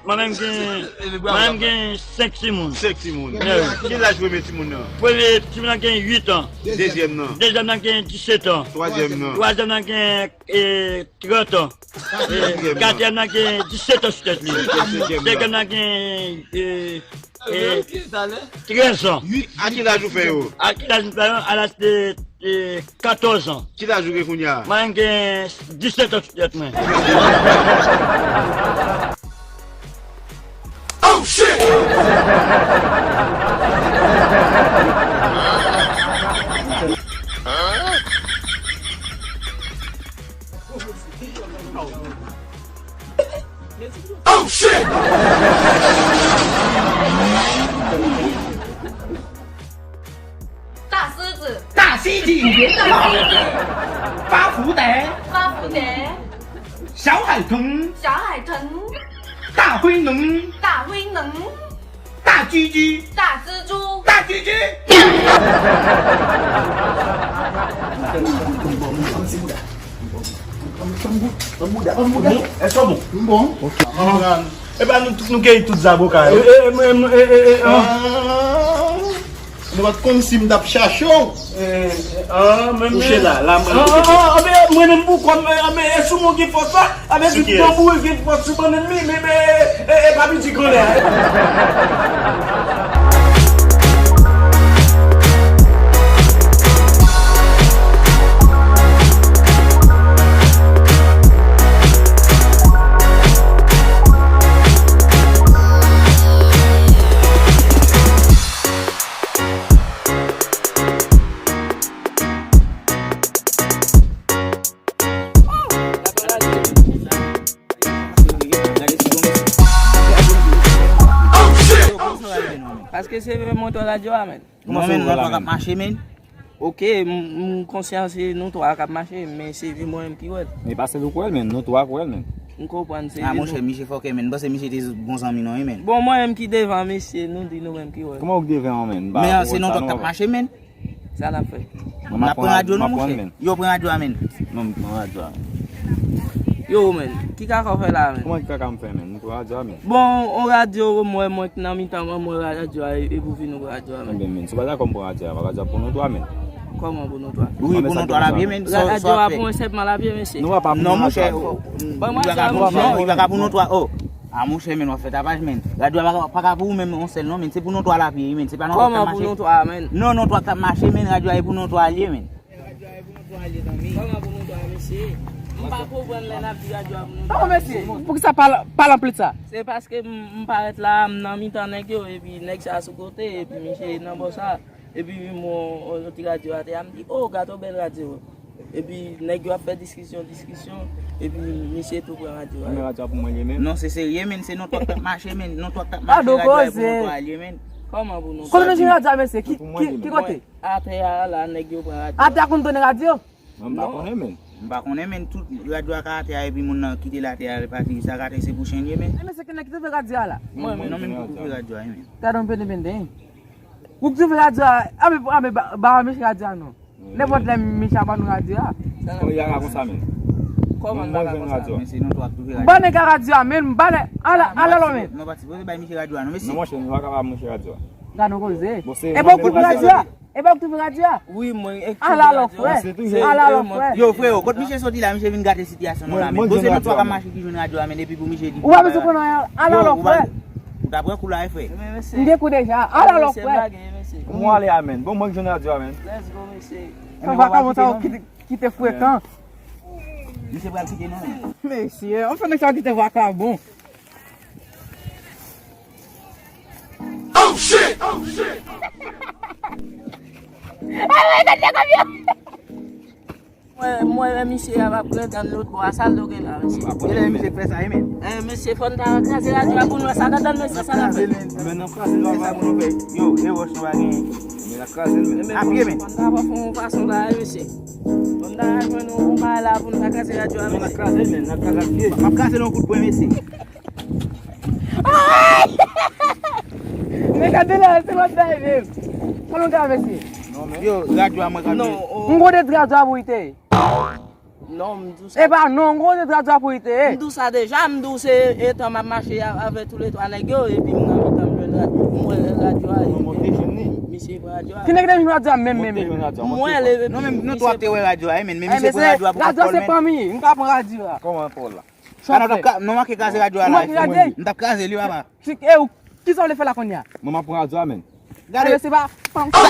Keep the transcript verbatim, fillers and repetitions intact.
Mwen menm gen, mwen menm gen senk timoun. Senk timoun. Yeah. Ki laj premye timoun nan? Premye timoun nan gen uit an. Dezyèm nan? Dezyèm nan gen disèt an. Twazyèm nan? Twazyèm nan gen, eh, trant an. Eh, katriyèm nan? Katriyèm nan gen disèt an sou tèt li. Senkyèm nan? Senkyèm nan gen, eh, eh, trèz an. A ki laj ou fè yo? A ki laj m fè yo? A laj de, de katòz an. Ki laj ou gen kounye a? Mwen gen disèt an sou tèt mwen. Oh shit! Oh shit! Tassiti. Tassiti. Tassiti. Pafutè. Pafutè. Shawaitung. Shawaitung. Tahuinung. Tahuinung. Tatswitsi. Tatswitsu. Tatswitsi. Èske w bon? M bon. Ok. E pa nou, nou keyi tout zaboka yo. E, e, e, e, e, e, ah. Nou pa t konn si m t ap chache w. Eh, eh, ah, men, kouche la, la, mwen. Ah, ah, ah, ah, men, mwen menm pou kò m, eh, ah, men, e sou mwen gen fòs la, ah, men, tout nan boure gen fòs sou bann ennmi, men, men, eh, eh, pa piti granlè, eh. Paske se vre montò radyo a, men. Kòman se vre la, men? Non, men, non, pa k ap mache, men. Ok, m, m konsyan se nou twa k ap mache, men se vi mwen menm ki wè l. Men pa sèl ou k wè l, men, nou twa k wè l, men. M konprann se vi nou. A, monchè, misye fòkè, men. M panse misye te bon zanmi nou, wi, men. Bon, mwen menm ki devan misye, nou di nou menm ki wè l. Kòman ou k devan an, men? Men se nou twa k ap mache, men. Sa n ap fè? N ap pran radyo nou, monchè. Yo pran radyo a, men. Non, m pran radyo a, men. Yo, men, ki kaka w fè la, men? Kòman ki kaka m fè, men? M pran radyo a, men. Bon, on radyo, mwen, mwen k nan mitan, mwen, mwen radyo a, e, e pou vin ou radyo a, men. Ebyen, men, si w pa dakò m pran radyo a, radyo a pou nou twa, men. Kòman pou nou twa? Wi, pou nou twa l ap ye, men. Radyo a pou mwen sèlman l ap ye, mesye. Non, monchè, li pa ka pou nou twa, oh. A, monchè, men, w ap fè tapaj, men. Radyo a pa ka, pa ka pou ou menm, on sèl, non, men. Se pou nou twa l ap ye, men. Se pa nou twa k ap mache. Kòman pou nou twa, men? Non, nou twa k ap mache, men. Radyo a e pou nou twa l ye, men. Kòman pou nou twa, mesye? M pa konprann lè n ap di radyo a pou nou twa. Non, mesye, poukisa pale, pale anpil sa? Se paske m, m parèt la, m nan mitan nèg yo, epi nèg sa sou kote, epi misye nan bò sa, epi m wè yon ti radyo atè a, m di, "Oh, gato bèl radyo." Epi nèg yo ap fè diskisyon, diskisyon, epi misye tou pran radyo a. Men radyo a pou mwen li ye, men. Non, se serye, men, se nou twa k t ap mache, men, nou twa k t ap mache, radyo a e pou nou twa l ye, men. Kòman pou nou twa? Kote nou jwenn radyo a, mesye? Ki, ki, ki kote? Atè a la, nèg yo pran radyo a. Atè a konn tounen radyo? Mwen, m pa konnen, men. M pa konnen, men, tout radyo a ka atè a, epi moun nan kite l atè a, l pati, sa ka te se pou chen l ye, men. E, mesye, kilè ki t ouvri radyo a la? Mwen, mwen. Non, men, m t ouvri radyo a, men. Gade yon pende pende, hein. Ou k t ouvri radyo a, a, men, a, men, ba, ba, mesye radyo a, non. Nenpòt lè, mesye a ban nou radyo a. Kòman y a ka konsa, men? Kòman l pa ka konsa, men? Se nou twa k t ouvri radyo a. Ban nèg la radyo a, men, ban nèg, ala, ala lò, men. Nou pa sipoze bay misye radyo a, non, mesye. Non, monchè, nou pa ka ba misye radyo a. Gade yon koze. Epa w k t ouvri radyo a? Epa w k t ouvri radyo a? Wi, mwen, e k t ouvri radyo a. Ala lò, frè. Ala lò, frè. Yo, freo, kot misye soti la, misye vin gate sitiyasyon nou la, men. Bon, se nou twa k ap mache ki jwenn radyo a, men, epi pou misye di. Ou pa bezwen konnen anyen, ala lò, frè. Ou ta pran kou la, frè. M gen kou deja, ala lò, frè. Kòman w ale a, men? Bon, mwen k jwenn radyo a, men. Let's go, mesye. Fè vakabon sa yo kite, kite frekan. Misye pral kite nou, men. Mesye, anfen nèg sa yo kite vakabon. Oh shit! Oh shit! Mwen, mwen wè misye a ap pran tann lòt bò a, sa l dwe gen la, mesye. Kilè misye fè sa, e men? Eh, mesye, fò n ta kraze radyo a pou n wè sa k ap tann mesye sa l ap fè. Men n ap kraze l, men sa pou nou fè. Yo, e wòch nou pa genyen. Men n ap kraze l, men. A pye, men. Fò n ta fè yon fason la, e mesye. Fò n ta jwenn yon bagay la pou n ta kraze radyo a, mesye. Men n ap kraze l, men n ap kraze l a pye. M ap kraze l yon kout pwen, mesye. Men gade la, se lòt bagay menm. Pran yon gaz, mesye. Yo, radyo a mwen ka jwe. M gwo de radyo a pou ite. Non, m di w sa. E pa non, gwo se radyo a pou li te ye. M di w sa deja, m di w se etan m ap mache a- avè toulètwa nèg yo, epi m nan mitan m jwenn radyo, m wè radyo a, epi misye pran radyo a. Ki nèg ki te jwenn radyo a menm, menm, menm? M wè l, epi misye pran. Non, menm nou twa te wè radyo a, men, men misye pran radyo a pou kont kò l menm. Radyo a se pa m ye, m pa pran radyo a. Kòman pa w la? Sa nou t ap ka- nou manke kraze radyo a la. M t ap kraze li, papa. Ki, e ou, kisa w vle fè la kounye a? Mwen m ap pran radyo a, men. Gade. Ebyen, se pa, pa, pa.